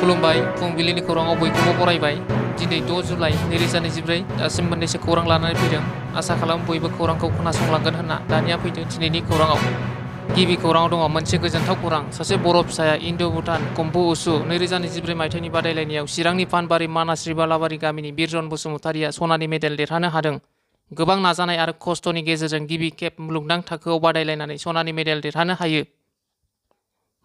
खुलुमबाय फुंबिलिनि खौराङाव बयखौबो बरायबाय। दिनै 6 जुलाइ 2024 दासिम मोननैसो खौरां लानानै फैदों। आसा खालाम बयबो खौरांखौ खोनासंलांगोन होनना। दानिया फैदो दिनैनि खौराङाव। गिबि खौराङाव दङ मोनसे गोजोनथाव खौरां। सासे बर' फिसाया इन्ड'-भुटान कम्फु उसु 2024 मायथाइनि बादायलायनायाव चिरांनि फानबारि मानास्रि बालाबारि गामिनि बिरजन बसुमतारिया सनानि मेडेल देरहानो हादों। गोबां नाजानाय आरो खस्थ'नि गेजेरजों गिबि खेब मुलुगनां थाखोआव बादायलायनानै सनानि मेडेल देरहानो हायो।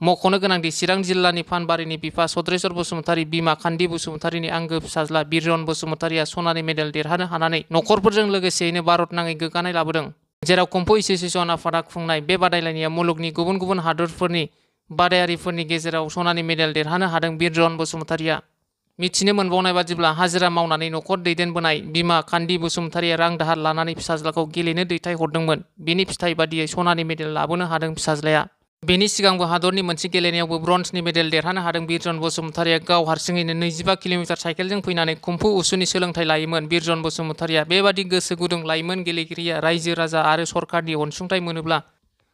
मख'नो गोनांदि चिरां जिल्लानि फानबारिनि बिफा सद्रेश्वर बसुमतारि, बिमा खान्दि बसुमतारिनि आंगो फिसाज्ला बिरजन बसुमतारिया सनानि मेडेल देरहानो हानानै नखरफोरजों लोगोसेयैनो भारतनाङै गोग्गानाय लाबोदों। जेराव कम्फु एस'सिएशन आफादा खुंनाय बे बादायलायनायाव मुलुगनि गुबुन गुबुन हादोरफोरनि बादायारिफोरनि गेजेराव सनानि मेडेल देरहानो हादों बिरजन बसुमतारिया। मिथिनो मोनबावनाय बादिब्ला हाजिरा मावनानै नखर दैदेनबोनाय बिमा खान्दि बसुमतारिया रां दाहार लानानै फिसाज्लाखौ गेलेनो दैथायहरदोंमोन। बेनि फिथाइ बादियै सनानि मेडेल लाबोनो हादों फिसाज्लाया। बेनि सिगांबो हादरनि मोनसे गेलेनायावबो ब्रन्जनि मेडेल देरहानो हादों बिरजन बसुमतारिया। गाव हारसिङैनो 25 किल'मिटार साइकेलजों फैनानै कम्फु उसुनि सोलोंथाइ लायोमोन बिरजन बसुमतारिया। बेबादि गोसो गुदुं लाइमोन गेलेगिरिया रायजो राजा आरो सरकारनि अनसुंथाइ मोनोब्ला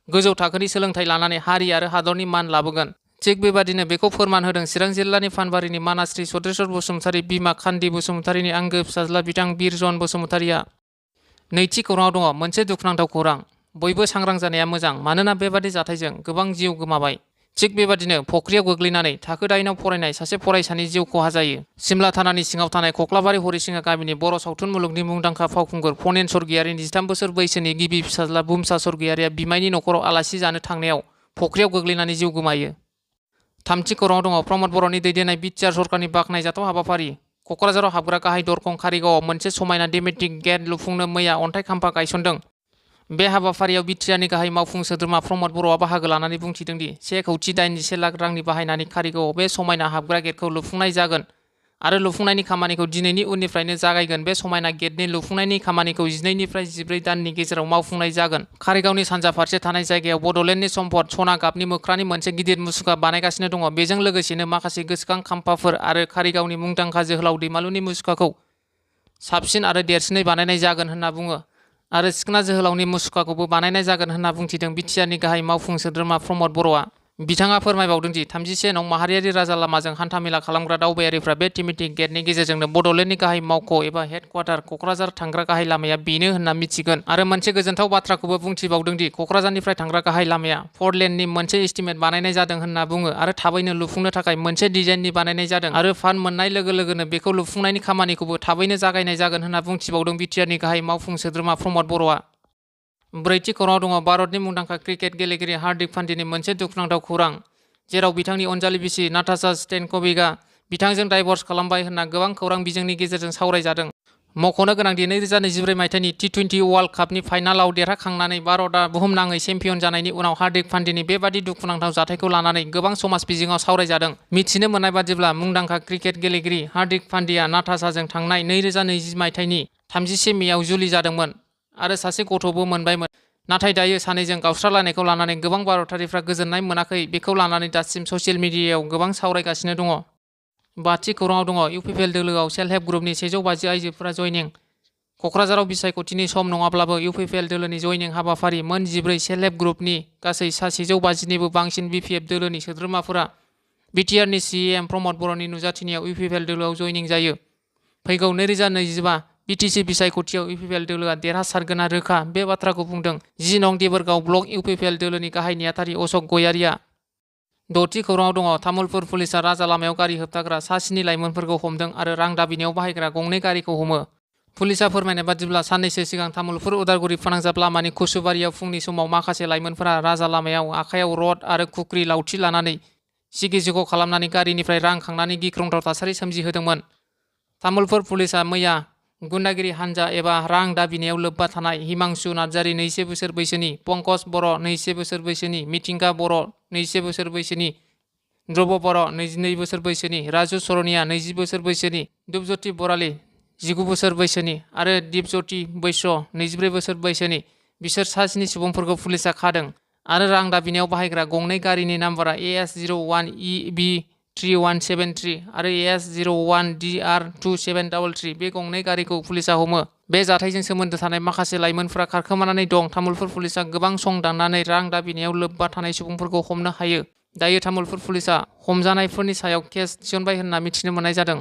गोजौ थाखोनि सोलोंथाइ लानानै हारि आरो हादरनि मान लाबोगोन। थिग बेबादिनो बेखौ फोरमान होदों चिरां जिल्लानि फानबारिनि मानास्रि सद्रेश्वर बसुमतारि, बिमा खान्दि बसुमतारिनि आंगो फिसाज्ला बिथां बिरजन बसुमतारिया। नैथि खौराङाव दङ मोनसे दुखुनांथाव खौरां। बयबो सांग्रां जानाया मोजां, मानोना बेबादि जाथायजों गोबां जिउ गोमाबाय। थिग बेबादिनो फख्रियाव गोग्लैनानै थाखो 8आव फरायनाय सासे फरायसानि जिउ खहा जायो। सिमला थानानि सिङाव थानाय खख्लाबारि हरिसिङा गामिनि बर' सावथुन मुलुगनि मुंदांखा फावखुंगुर फनेन सर्गियारिनि 13 बोसोर बैसोनि गिबि फिसाज्ला बुमसा सर्गियारिया बिमायनि नखराव आलासि जानो थांनायाव फख्रियाव गोग्लैनानै जिउ गोमायो। थामथि खौराङाव दङ प्रमद बर'नि दैदेननाय बिटिआर सरकारनि बाखनायजाथाव हाबाफारि। क'क्राझाराव हाबग्रा गाहाय दरखं कारिगावआव मोनसे समायना डेमेटिक गेट लुफुंनो मैया अन्थाइ खाम्फा गायसनदों। बे हाबाफारियाव बिटिआरनि गाहाय मावफुं सोद्रोमा प्रमद बर'आ बाहागो लानानै बुंथिदोंदि 1,81 लाख रांनि बाहायनानै कारिगावआव बे समायना हाबग्रा गेटखौ लुफुंनाय जागोन आरो लुफुंनायनि खामानिखौ दिनैनि उननिफ्रायनो जागायगोन। बे समायना गेटनि लुफुंनायनि खामानिखौ 12 निफ्राय 14 दाननि गेजेराव मावफुंनाय जागोन। कारिगावनि सानजा फारसे थानाय जायगायाव बड'लेण्डनि सम्पद सना गाबनि मोख्रानि मोनसे गिदिर मुसुखा बानायगासिनो दङ। बेजों लोगोसेनो माखासे गोसोखां खाम्फाफोर आरो कारिगावनि मुंदांखा जोहोलाव दैमालुनि मुसुखाखौ साबसिन आरो देरसिनै बानायनाय जागोन होनना बुङो आरो सिखोना जोहोलावनि मुसुखाखौबो बानायनाय जागोन होनना बुंथिदों बिटिआरनि गाहाय मावफुं सोद्रोमा प्रमद बर'आ। बिथाङा फोरमायबावदोंदि 33 नं माहारियारि राजा लामाजों हान्थामेला खालामग्रा दावबायारिफ्रा बे डेमेटिक गेटनि गेजेरजोंनो बड'लेण्डनि गाहाय मावख' एबा हेडक्वार्टार क'क्राझार थांग्रा गाहाय लामाया बेनो होनना मिथिगोन। आरो मोनसे गोजोनथाव बाथ्राखौबो बुंथिबावदोंदि क'क्राझारनिफ्राय थांग्रा गाहाय लामाया 4 लेननि मोनसे एस्टिमेट बानायनाय जादों होनना बुङो आरो थाबैनो लुफुंनो थाखाय मोनसे डिजाइननि बानायनाय जादों आरो फान्ड मोननाय लोगो लोगोनो बेखौ लुफुंनायनि खामानिखौबो थाबैनो जागायनाय जागोन होनना बुंथिबावदों बिटिआरनि गाहाय मावफुं सोद्रोमा प्रमद बर'आ। ब्रैथि खौराङाव दङ भारतनि मुंदांखा क्रिकेट गेलेगिरि हार्दिक पान्ड्यानि मोनसे दुखुनांथाव खौरां। जेराव बिथांनि अनजालि बिसि नाताशा स्टेनक'विकआ बिथांजों डाइभर्स खालामबाय होनना गोबां खौरां बिजोंनि गेजेरजों सावरायजादों। मख'नो गोनांदि 2024 मायथाइनि T20 वर्ल्ड कापनि फाइनालाव देरहाखांनानै भारतआ बुहुमनाङै चेम्पियन जानायनि उनाव हार्दिक पान्ड्यानि बेबादि दुखुनांथाव जाथायखौ लानानै गोबां समाज बिजोङाव सावरायजादों। मिथिनो मोननाय बादिब्ला मुंदांखा क्रिकेट गेलेगिरि हार्दिक पान्ड्याया नाताशाजों थांनाय 2020 मायथाइनि 31 मेआव जुलि जादोंमोन आरो सासे गथ'बो मोनबायमोन। नाथाय दायो सानैजों गावस्रालायनायखौ लानानै गोबां भारतारिफ्रा गोजोननाय मोनाखै। बेखौ लानानै दासिम ससियेल मिडियायाव गोबां सावरायगासिनो दङ। बाथि खौराङाव दङ इउपिपिएल दोलोआव सेल्फ हेल्प ग्रुपनि 150 आइजोफोरा जयनिं। क'क्राझाराव बिसायख'थिनि सम नङाब्लाबो इउपिपिएल दोलोनि जयनिं हाबाफारि मोन 14 सेल्फ हेल्प ग्रुपनि गासै 150 निबो बांसिन बिपिएफ दोलोनि सोद्रोमाफोरा बिटिआरनि सिएम प्रमद बर'नि नुजाथिनायाव इउपिपिएल दोलोआव जयनिं जायो। फैगौ 2025 बिटिसि बिसायख'थियाव इउपिपिएल दोलोआ देरहासारगोना रोखा। बे बाथ्राखौ बुंदों 10 नं देबोरगाव ब्लक इउपिपिएल दोलोनि गाहाय नेहाथारि अशक गयारिया। द'थि खौराङाव दङ तामुलपुर पुलिसआ राजा लामायाव गारि होबथाग्रा सा 7 लाइमोनफोरखौ हमदों आरो रां दाबिनायाव बाहायग्रा गंनै गारिखौ हमो। पुलिसआ फोरमायनाय बादिब्ला साननैसो सिगां तामुलपुर उदालगुरि फोनांजाब लामानि कुसुबारियाव फुंनि समाव माखासे लाइमोनफोरा राजा लामायाव आखायाव रड आरो खुख्रि लावथि लानानै सिगि सिग' खालामनानै गारिनिफ्राय रां खांनानै गिख्रंथाव थासारि सोमजिहोदोंमोन। तामुलपुर पुलिसआ मैया गुन्डागिरि हानजा एबा रां दाबिनायाव लोब्बा थानाय हिमांशु नार्जारि 21 बोसोर बैसोनि, पंकज बर' 21 बोसोर बैसोनि, मिथिंगा बर' 21 बोसोर बैसोनि, ध्रुब बर' 22 बोसोर बैसोनि, राजु सरनिया 20 बोसोर बैसोनि, दुबज्यति बरालि 19 बोसोर बैसोनि आरो दिपज्यति बैश्य 24 बोसोर बैसोनि बिसोर सा 7 सुबुंफोरखौ पुलिसआ खादों आरो रां दाबिनायाव बाहायग्रा गंनै गारिनि नाम्बारा AS01EB3173 आरो AS01DR2733 बे गंनै गारिखौ पुलिसआ हमो। बे जाथायजों सोमोन्दो थानाय माखासे लाइमोनफोरा खारखोमानानै दं। तामुलपुर पुलिसआ गोबां सं दाननानै रां दाबिनायाव लोब्बा थानाय सुबुंफोरखौ हमनो हायो। दायो तामुलपुर पुलिसा हमजानायफोरनि सायाव केस थिसनबाय होनना मिथिनो मोननाय जादों।